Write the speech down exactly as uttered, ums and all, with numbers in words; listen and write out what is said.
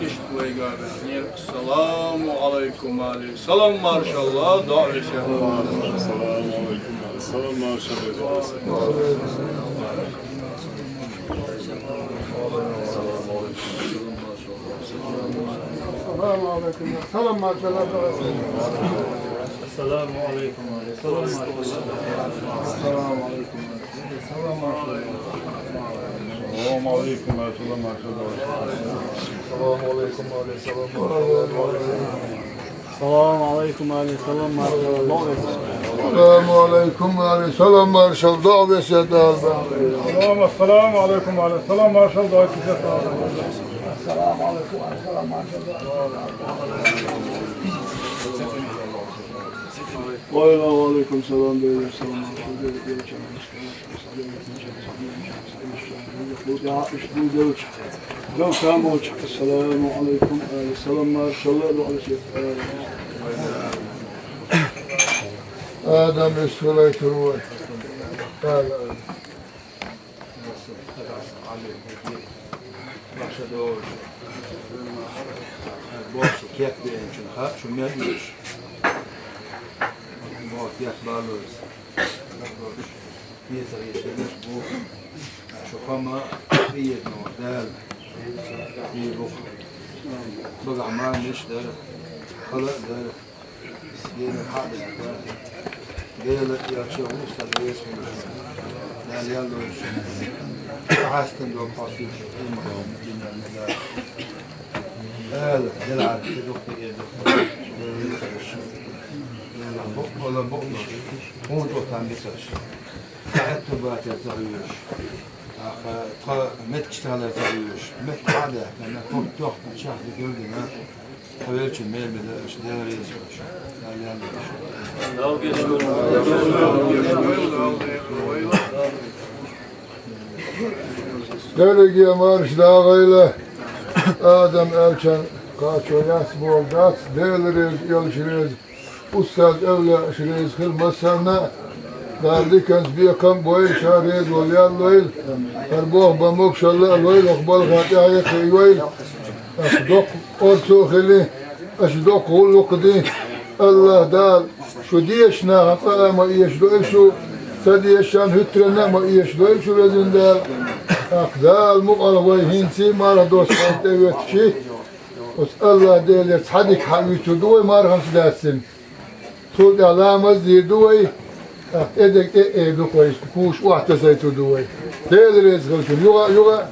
Иштта вайга баьхнера. Ассаламу алайкум, али. Салам маршалла, доӀа весет. Ассаламу алайкум, али. Салам маршалла, доӀа весет. Салам алейкум. Салам алейкум. Салам алейкум. Салам алейкум. Салам алейкум. Салам алейкум. Салам алейкум. Салам алейкум, али, салам маршалла, доӀа весет. Салам алейкум, али, салам маршалла, доӀа весет, али. Салам, ассаламу алейкум, али, салам маршалла, доӀа весет, али. Ва алейкум салам, бейли, салам маршалла, доӀа весет. Ассаламу алейкум, али, салам маршалла, доӀа весет. Адам, исфалай турвай. Баша дош. Баша кеп бенчун ха, шу мел иш. Бо кеп балуз. Еза еза бу. Шу хама иедно дал. И бух. Бага ма ниш дар. Хала дар. Дела хьаъ бехка. Дела я ча вуста дес хулуш. Дала ял луш. Хьастан дом хасуш. Имам динар нада. Дела, дела арте духта е духта. Дела бо, бола бо. Хун то там бисаш. Хату бата загюш. Аха, та мет киштала загюш. Мет хада, на то тох, чах гёрдина. Хавелчи мемеда, аш дела вес. Делеге марш дагъайла, Адам элчан кхачо яц бол дац, Дела рез, элча рез, устаз эвлаяаш рез хила массарна, Дала диканца бекхам а бойла, ша реза вала ял лойла, хӀара боху бан могушалла а лойла, хӀокху балха тӀаьхье а кхиойла. Аша доккха орцо а хили, аша доккха гӀуллакх а ди. АллахӀ Дала шу дезачу нахана цкъа а ма эшадойла шу, ца дезачарна хӀуьттаренна а ма эшадойла шу, везан Дала. ТӀаккха Дала мукъалахь вай хӀинца а марха доссийна тӀе а ветташ, оцу АллахӀ Делера цхьа дика хьан вуьйцур ду вай марханца лаьцна. Цул тӀаьхьа ламаз а дийр ду вай, тӀаккха тӀедега тӀе а эр ду вай, куш охьатасийтур ду вай. Дела реза хила шуна, юха а, юха а.